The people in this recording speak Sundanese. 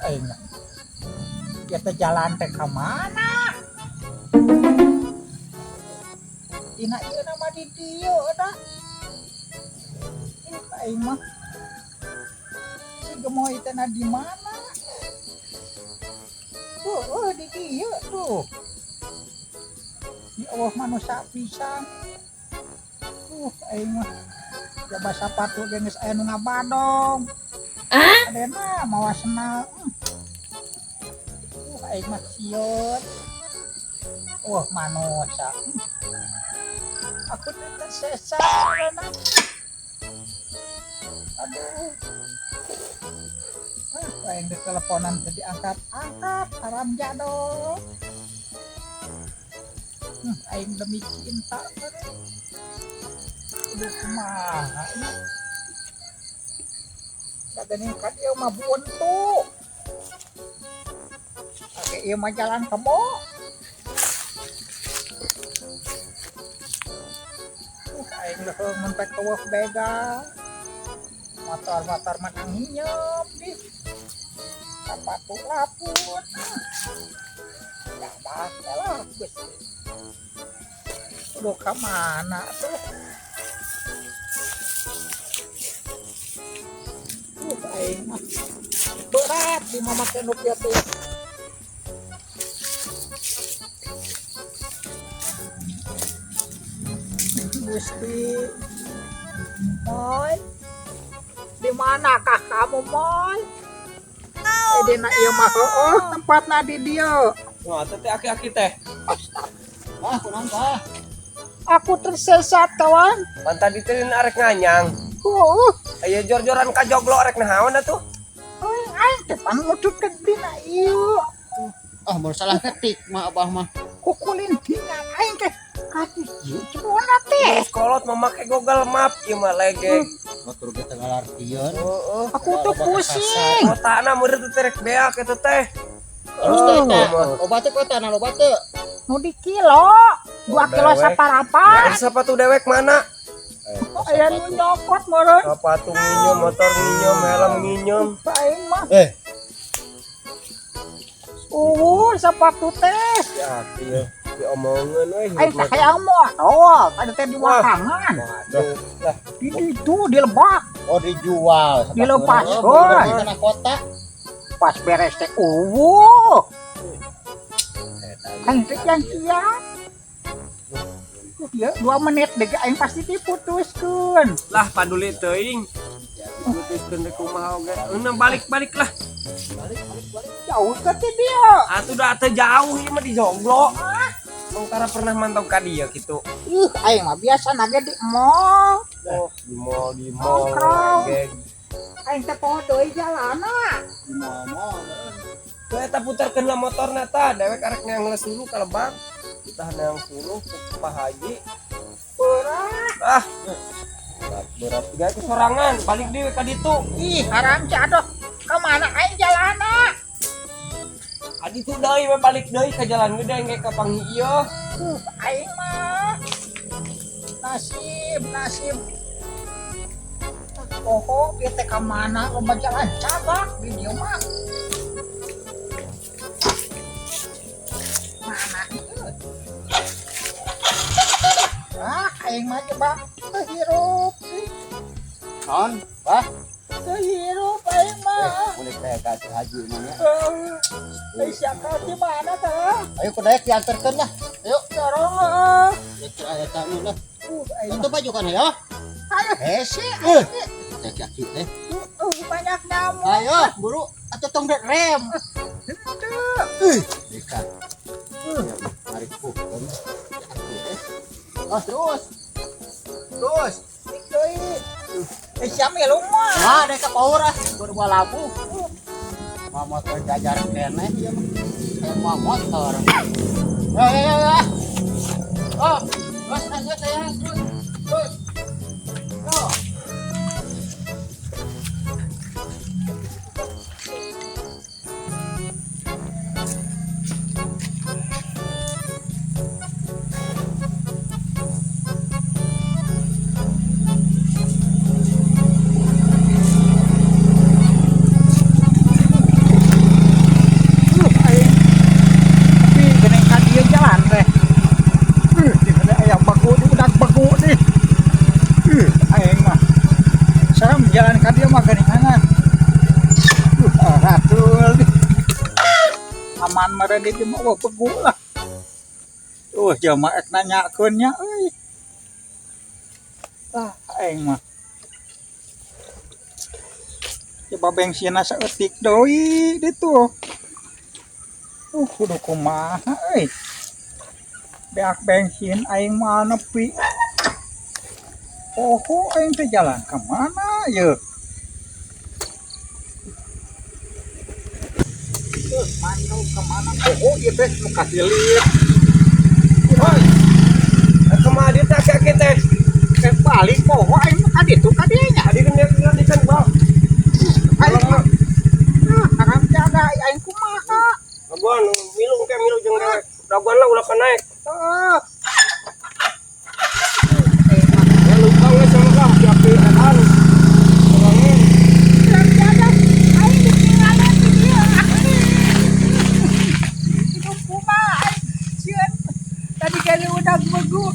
Aing mah. Ieu teh jalan teh ka mana? Dina ieu nama di dieu da. Aing mah. Si gemoy teh na di mana? Oh, di dieu tuh. Di Allah manusia pisan. Aing mah. Jaba sapatu ge geus aya nu ngabadong. Adena mawa senal. Aing mah sieun. Manusia. Aku teh tersesat adena. Aduh. Aing di teleponan teh diangkat-angkat, haram jadol. Aing demi cinta meureun. Aduh, kumaha ieu? Kageuning ka dieu mah buntu. Ake ieu mah jalan kebo. Aing leuheung mun pek eueuh begal. Motor-motor menang hinyep di. Sapatu laput. Ya bah lah geus. Udah ka mana tuh? Aing mah berat di mama nu kieu teh. Gusti Moy, di manakah kamu Moy? Dina ieu mah heueuh tempatna di dieu. Wah, teh aki-aki teh. Wah, kunaon tah? Aku tersesat kawan. Pan tadi teh arek nganyang. Heueuh. Aya jor-joran ka joglo arek naon atuh? Euy, aing teh pangututkeun dina ieu. Ah, baru salah ketik mah abah mah. Kukulintingan aing teh kaki ieu cenah teh. Geus kolot memakai Google Map ieu mah legeg. Motor ge teu ngalartieun. Heeh. Aku tuh pusing. Kotana meureun teh rek beak eta teh. Terus teh eta, loba teh kotana loba teu. Nu di kilo, 2 kilo saparapat. Nah, sepatu dewek mana? Aya nu nyokot meureun. Sepatu nginyum, motor nginyum, helm nginyum. Aing mah. Sepatu teh. Ya, ieu diomongeun euy. Aing teh hayang motor, ada teh di wakangan. Waduh. Lah, di ditu di lebak. Oh, dijual sepatu. Dilepaskeun. Di tanah kota. Pas beres teh eueuh. Aing teh janjian. Ya, 2 menit deh aing pasti diputuskeun. Lah paduli teuing. Diputuskeun teh kumaha oge. Euneuh balik-balik lah. Balik, balik, balik. Jauh ke teh dia. Atuh da teu jauh ieu mah di joglo. Mengtara pernah mantau ka dieu kitu. Aing mah biasa nage di mall. Oh, di mall, di mall. Nongkrong. Aing teh poho deui jalana. Di mall-mall. Tuh eta putarkeun lah motorna tah, dewek arek neang leus dulu ka lebak. Kita neang suluh ke Pak Haji. Berat. Ah. Berat, berat. Tiga ke sorangan, balik deui ka ditu. Ih, haram jadoh. Ka mana aing jalana? Ka ditu deui we balik deui ka jalan gede engke ka panghi ieu. Aing mah. Nasib, nasib. Poho ieu teh ka mana loba jalan cabak di dieu mah. Mana ieu? Ah, aing mah coba teu hirup. Naon? Bah? Teu hirup aing mah. Kulit teh ka si Haji mah nya. Heuh. Siapa di mana tah? Ayo ku daek diantarkeun lah. Ayo. Dorong heeh. Rek aya tamu lah. Aing Itu baju kan ya? Ayo hese. Teh kaki teh. Banyak nyamuk. Ayo, buru atuh tong rem. Henteu. Dekat. Mari hukum. Oh, terus. Terus. Deui. Siapa ya lu mah? Wah, dek ka power ah, baru gua labuh. Mau motor jajar keneh ieu mah. Kayak mau motor. Ya ya ya. Oh, terus terus ya, terus. Terus. Oh. Aman meureun di dieu mah, euweuh begu lah. Jelema ek nanyakeun nya euy. Ah, aing mah. Coba bensinna saeutik deui ditu. Kudu kumaha euy. Beak bensin aing mah nepi. Poho aing teh jalan ka mana ye? Mantau ka mana poho ieu teh nu kasilit. Oi. Kumaha dieu teh aki-aki teh? Teh balik poho aing mah ka ditu ka dieu nya. Tadi kan dia kan ikan bang. Aing mah. Ah, haram jaga aing kumaha. Dagoan milu ke milu jeung dewek. Dagoan lah ulah naik. Heeh. Ya lubang we sama lah aki edan. Tolongin. Haram jaga aing ditinggalan di dieu. Hidup kumaha aing sieun. Tadi kali udah begu.